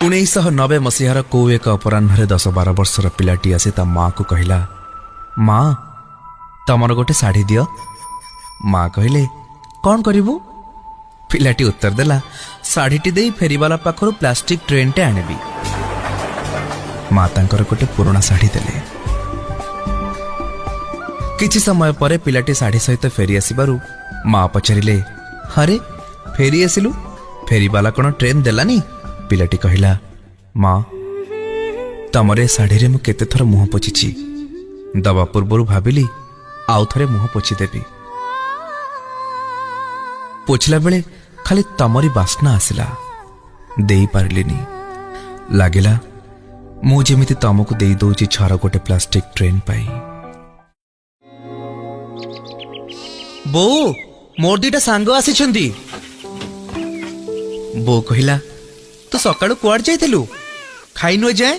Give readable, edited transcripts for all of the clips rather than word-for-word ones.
1990 ମସିହାର କୋଉ ଏକ ଅପରାହ୍ନରେ 10-12 ବର୍ଷର ପିଲାଟି ଆସି ତା ମାଆକୁ କହିଲା, ମା, ତମର ଗୋଟେ ଶାଢ଼ୀ ଦିଅ। ମା କହିଲେ, କ'ଣ କରିବୁ? ପିଲାଟି ଉତ୍ତର ଦେଲା, ଶାଢ଼ୀଟି ଦେଇ ଫେରିବାଲା ପାଖରୁ ପ୍ଲାଷ୍ଟିକ ଟ୍ରେନ୍ଟେ ଆଣିବି। ମା ତାଙ୍କର ଗୋଟେ ପୁରୁଣା ଶାଢ଼ୀ ଦେଲେ। କିଛି ସମୟ ପରେ ପିଲାଟି ଶାଢ଼ୀ ସହିତ ଫେରି ଆସିବାରୁ ମା ପଚାରିଲେ, ଆରେ ଫେରି ଆସିଲୁ, ଫେରିବାଲା କ'ଣ ଟ୍ରେନ୍ ଦେଲାନି? ପିଲାଟି କହିଲା, ମା, ତମର ଏ ଶାଢ଼ୀରେ ମୁଁ କେତେଥର ମୁହଁ ପୋଛିଛି। ଦବା ପୂର୍ବରୁ ଭାବିଲି ଆଉ ଥରେ ମୁହଁ ପୋଛିଦେବି। ପୋଛିଲା ବେଳେ ଖାଲି ତମରି ବାସ୍ନା ଆସିଲା, ଦେଇପାରିଲିନି। ଲାଗିଲା ମୁଁ ଯେମିତି ତମକୁ ଦେଇ ଦଉଛି ଛାର ଗୋଟେ ପ୍ଲାଷ୍ଟିକ ଟ୍ରେନ୍ ପାଇଁ। ବୋଉ, ମୋର ଦିଟା ସାଙ୍ଗ ଆସିଛନ୍ତି। ବୋଉ କହିଲା, ତୁ ସକାଳୁ କୁଆଡେ ଯାଇଥିଲୁ, ଖାଇନୁ ଏଯାଏଁ?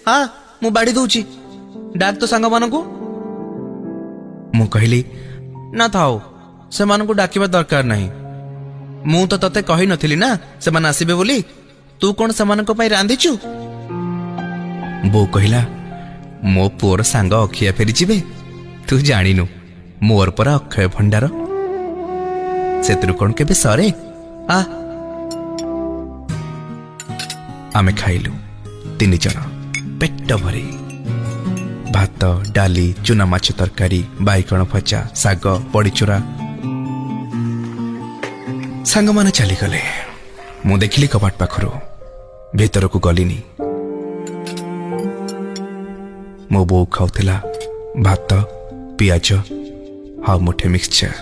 ହଁ, ମୁଁ ବାଢି ଦଉଛି, ଡାକ ତୋ ସାଙ୍ଗମାନଙ୍କୁ। ମୁଁ କହିଲି, ନା ଥାଉ, ସେମାନଙ୍କୁ ଡାକିବା ଦରକାର ନାହିଁ। ମୁଁ ତ ତତେ କହିନଥିଲି ନା ସେମାନେ ଆସିବେ ବୋଲି। ତୁ କଣ ସେମାନଙ୍କ ପାଇଁ ରାନ୍ଧିଛୁ? ବୋଉ କହିଲା, ମୋ ପୁଅର ସାଙ୍ଗ ଅଖିଆ ଫେରିଯିବେ, ତୁ ଜାଣିନୁ ମୋର ପରା ଅକ୍ଷୟ ଭଣ୍ଡାର, ସେଥିରୁ କଣ କେବେ ସରେ? ଆ ଆମେ ଖାଇଲୁ ତିନି ଜଣ ପେଟ ଭରି, ଭାତ, ଡାଲି, ଚୁନା ମାଛ ତରକାରୀ, ବାଇଗଣ ଭଜା, ଶାଗ, ବଡ଼ିଚୁରା। ସାଙ୍ଗମାନେ ଚାଲିଗଲେ। ମୁଁ ଦେଖିଲି କବାଟ ପାଖରୁ, ଭିତରକୁ ଗଲିନି। ମୋ ବୋଉ ଖାଉଥିଲା ଭାତ, ପିଆଜ ଆଉ ମୁଠେ ମିକ୍ସଚର।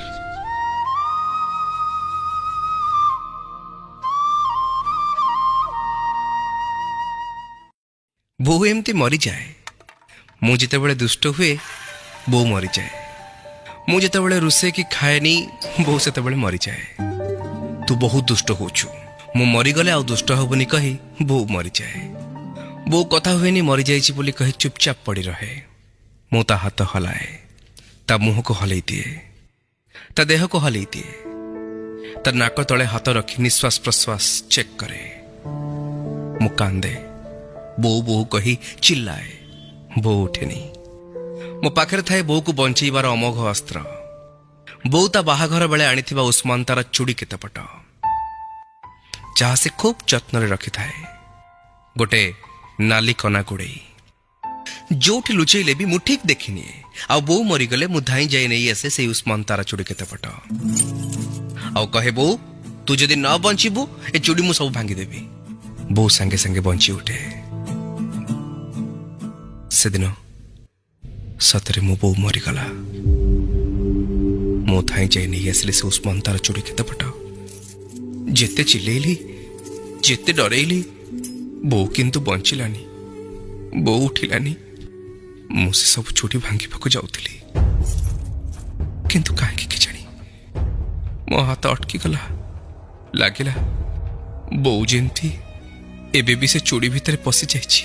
ବୋଉ ଏମିତି ମରିଯାଏ। ମୁଁ ଯେତେବେଳେ ଦୁଷ୍ଟ ହୁଏ ବୋଉ ମରିଯାଏ। ମୁଁ ଯେତେବେଳେ ରୋଷେଇ କି ଖାଏନି ବୋଉ ସେତେବେଳେ ମରିଯାଏ। ତୁ ବହୁତ ଦୁଷ୍ଟ ହଉଛୁ, ମୁଁ ମରିଗଲେ ଆଉ ଦୁଷ୍ଟ ହବୁନି କହି ବୋଉ ମରିଯାଏ। ବୋଉ କଥା ହୁଏନି, ମରିଯାଇଛି ବୋଲି କହି ଚୁପଚାପ ପଡ଼ି ରହେ। ମୁଁ ତା ହାତ ହଲାଏ, ତା ମୁହଁକୁ ହଲେଇ ଦିଏ, ତା ଦେହକୁ ହଲେଇ ଦିଏ, ତା ନାକ ତଳେ ହାତ ରଖି ନିଶ୍ୱାସ ପ୍ରଶ୍ୱାସ ଚେକ୍ କରେ। ମୁଁ କାନ୍ଦେ, ବୋଉ ବୋଉ କହି ଚିଲ୍ଲାଏ। ବୋଉ ଉଠେନି। ମୋ ପାଖରେ ଥାଏ ବୋଉକୁ ବଞ୍ଚେଇବାର ଅମୋଘ ଅସ୍ତ୍ର। ବୋଉ ତା ବାହାଘର ବେଳେ ଆଣିଥିବା ଉସ୍ମାନ ତାର ଚୁଡ଼ି କେତେପଟ, ଯାହା ସେ ଖୁବ୍ ଯତ୍ନରେ ରଖିଥାଏ ଗୋଟେ ନାଲି କନା ଗୁଡ଼େଇ। ଯୋଉଠି ଲୁଚେଇଲେ ବି ମୁଁ ଠିକ୍ ଦେଖିନିଏ। ଆଉ ବୋଉ ମରିଗଲେ ମୁଁ ଧାଇଁ ଯାଇ ନେଇ ଆସେ ସେଇ ଉସ୍ମାନ ତାର ଚୁଡ଼ି କେତେପଟ, ଆଉ କହେ, ବୋଉ ତୁ ଯଦି ନ ବଞ୍ଚିବୁ ଏ ଚୁଡ଼ି ମୁଁ ସବୁ ଭାଙ୍ଗିଦେବି। ବୋଉ ସାଙ୍ଗେ ସାଙ୍ଗେ ବଞ୍ଚି ଉଠେ। ସେଦିନ ସତରେ ମୋ ବୋଉ ମରିଗଲା। ମୁଁ ଧାଇଁ ଯାଇ ନେଇ ଆସିଲି ସେ ଉସ୍ମାନ ତାର ଚୁଡ଼ି କେତେପଟ। ଯେତେ ଚିଲେଇଲି, ଯେତେ ଡରେଇଲି, ବୋଉ କିନ୍ତୁ ବଞ୍ଚିଲାନି, ବୋଉ ଉଠିଲାନି। ମୁଁ ସେ ସବୁ ଚୁଡ଼ି ଭାଙ୍ଗିବାକୁ ଯାଉଥିଲି, କିନ୍ତୁ କାହିଁକି କେଜାଣି ମୋ ହାତ ଅଟକିଗଲା। ଲାଗିଲା ବୋଉ ଯେମିତି ଏବେ ବି ସେ ଚୁଡ଼ି ଭିତରେ ପଶିଯାଇଛି।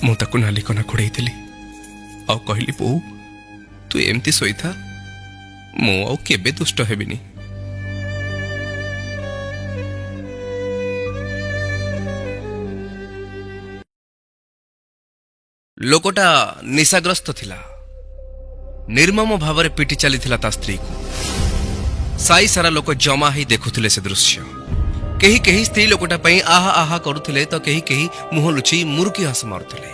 ମୁଁ ତାକୁ ନାଲି କନା ଘୋଡ଼େଇଦେଲି ଆଉ କହିଲି, ବୋଉ ତୁ ଏମିତି ଶୋଇଥା, ମୁଁ ଆଉ କେବେ ଦୁଷ୍ଟ ହେବିନି। ଲୋକଟା ନିଶାଗ୍ରସ୍ତ ଥିଲା। ନିର୍ମମ ଭାବରେ ପିଟି ଚାଲିଥିଲା ତା ସ୍ତ୍ରୀକୁ। ସାଇ ସାରା ଲୋକ ଜମା ହେଇ ଦେଖୁଥିଲେ ସେ ଦୃଶ୍ୟ। କେହି କେହି ସ୍ତ୍ରୀ ଲୋକଟା ପାଇଁ ଆହା ଆହା କରୁଥିଲେ ତ କେହି କେହି ମୁହଁ ଲୁଚେଇ ମୁରୁକି ହସ ମାରୁଥିଲେ।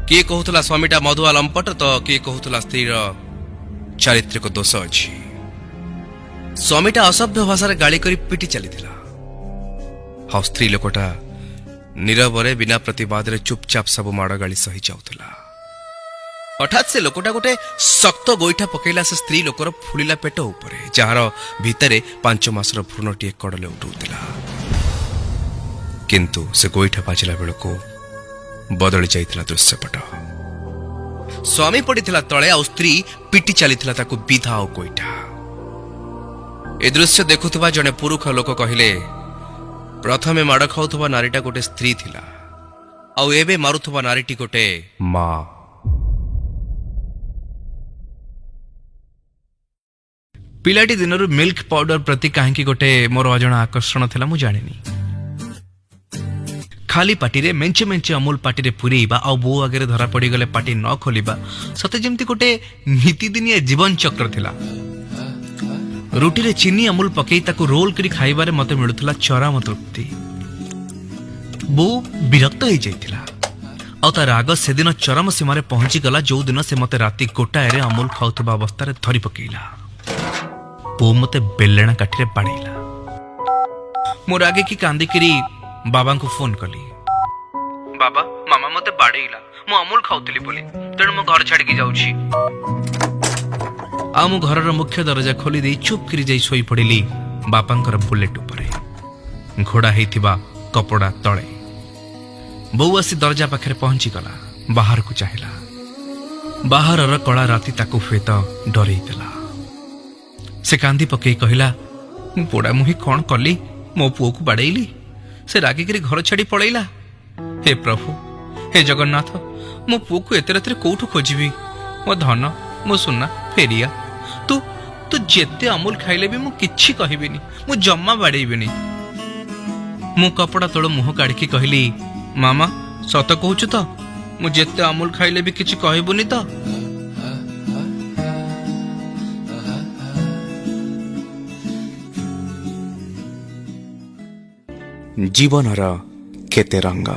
କିଏ କହୁଥିଲା ସ୍ୱାମୀଟା ମଧୁଆ ଲମ୍ପଟ ତ କିଏ କହୁଥିଲା ସ୍ତ୍ରୀର ଚାରିତ୍ରିକ ଦୋଷ ଅଛି। ସ୍ୱାମୀଟା ଅସଭ୍ୟ ଭାଷାରେ ଗାଳି କରି ପିଟି ଚାଲିଥିଲା, ଆଉ ସ୍ତ୍ରୀ ଲୋକଟା ନୀରବରେ ବିନା ପ୍ରତିବାଦରେ ଚୁପଚାପ ସବୁ ମାଡ଼ ଗାଳି ସହି ଯାଉଥିଲା। ହଠାତ୍ ସେ ଲୋକଟା ଗୋଟେ ଶକ୍ତ ଗୋଇଠା ପକେଇଲା ସେ ସ୍ତ୍ରୀ ଲୋକର ଫୁଲିଲା ପେଟ ଉପରେ, ଯାହାର ଭିତରେ 5 ମାସର ଭ୍ରୂଣଟିଏ କଡ଼ଲେ ଉଠଉଥିଲା। କିନ୍ତୁ ସେ ଗୋଇଠା ବାଜିଲା ବେଳକୁ ବଦଳି ଯାଇଥିଲା ଦୃଶ୍ୟପଟ। ସ୍ୱାମୀ ପଡ଼ିଥିଲା ତଳେ, ଆଉ ସ୍ତ୍ରୀ ପିଟି ଚାଲିଥିଲା ତାକୁ ବିଧା ଆଉ ଗୋଇଠା। ଏ ଦୃଶ୍ୟ ଦେଖୁଥିବା ଜଣେ ପୁରୁଷ ଲୋକ କହିଲେ, ପ୍ରଥମେ ମାଡ଼ ଖାଉଥିବା ନାରୀଟା ଗୋଟେ ସ୍ତ୍ରୀ ଥିଲା, ଆଉ ଏବେ ମାରୁଥିବା ନାରୀଟି ଗୋଟେ ମା। ପିଲାଟି ଦିନରୁ ମିଲ୍କ ପାଉଡର ପ୍ରତି କାହିଁକି ଗୋଟେ ମୋର ଅଜଣା ଆକର୍ଷଣ ଥିଲା ମୁଁ ଜାଣିନି। ଖାଲି ପାଟିରେ ମେଞ୍ଚେ ମେଞ୍ଚେ ଅମୁଲ ପାଟିରେ ପୁରେଇବା ଆଉ ବୋଉ ଆଗରେ ଧରା ପଡ଼ିଗଲେ ପାଟି ନ ଖୋଲିବା ସତେ ଯେମିତି ଗୋଟେ ନିତିଦିନିଆ ଜୀବନ ଚକ୍ର ଥିଲା। ରୁଟିରେ ଚିନି ଅମୁଲ ପକେଇ ତାକୁ ରୋଲ କରି ଖାଇବାରେ ମତେ ମିଳୁଥିଲା ଚରମ ତୃପ୍ତି। ବୋଉ ବିରକ୍ତ ହେଇଯାଇଥିଲା ଆଉ ତା ରାଗ ସେଦିନ ଚରମ ସୀମାରେ ପହଞ୍ଚିଗଲା, ଯୋଉଦିନ ସେ ମତେ ରାତି 1ଟାରେ ଅମୁଲ ଖାଉଥିବା ଅବସ୍ଥାରେ ଧରି ପକେଇଲା। ବୋଉ ମତେ ବେଲେଣା କାଠିରେ ବାଡ଼େଇଲା। ମୁଁ ରାଗିକି କାନ୍ଦିକିରି ବାବାଙ୍କୁ ଫୋନ କଲି। ବାବା, ମାମା ମତେ ବାଡ଼େଇଲା, ମୁଁ ଅମୁଲ ଖାଉଥିଲି ବୋଲି, ତେଣୁ ମୁଁ ଘର ଛାଡ଼ିକି ଯାଉଛି। ଆଉ ମୁଁ ଘରର ମୁଖ୍ୟ ଦରଜା ଖୋଲି ଦେଇ ଚୁପ୍ କରି ଯାଇ ଶୋଇପଡ଼ିଲି ବାପାଙ୍କର ବୁଲେଟ ଉପରେ ଘୋଡ଼ା ହେଇଥିବା କପଡ଼ା ତଳେ। ବୋଉ ଆସି ଦରଜା ପାଖରେ ପହଞ୍ଚିଗଲା। ବାହାରକୁ ଚାହିଁଲା। ବାହାରର କଳା ରାତି ତାକୁ ହୁଏତ ଡରେଇ ଦେଲା। ସେ କାନ୍ଦି ପକେଇ କହିଲା, ମୁଁ ପୋଡ଼ା ମୁହିଁ କଣ କଲି? ମୋ ପୁଅକୁ ବାଡ଼େଇଲି, ସେ ରାଗିକିରି ଘର ଛାଡ଼ି ପଳେଇଲା। ହେ ପ୍ରଭୁ, ହେ ଜଗନ୍ନାଥ, ମୋ ପୁଅକୁ ଏତେ ରାତିରେ କୋଉଠୁ ଖୋଜିବି? ମୋ ଧନ, ମୋ ସୁନା, ଫେରିଆ। ତୁ ତୁ ଯେତେ ଅମୁଲ ଖାଇଲେ ବି ମୁଁ କିଛି କହିବିନି, ମୁଁ ଜମା ବାଡ଼େଇବିନି। ମୁଁ କପଡ଼ା ତଳ ମୁହଁ କାଢ଼ିକି କହିଲି, ମାମା, ସତ କହୁଛୁ ତ? ମୁଁ ଯେତେ ଅମୁଲ ଖାଇଲେ ବି କିଛି କହିବୁନି ତ? ଜୀବନର କେତେ ରଙ୍ଗ।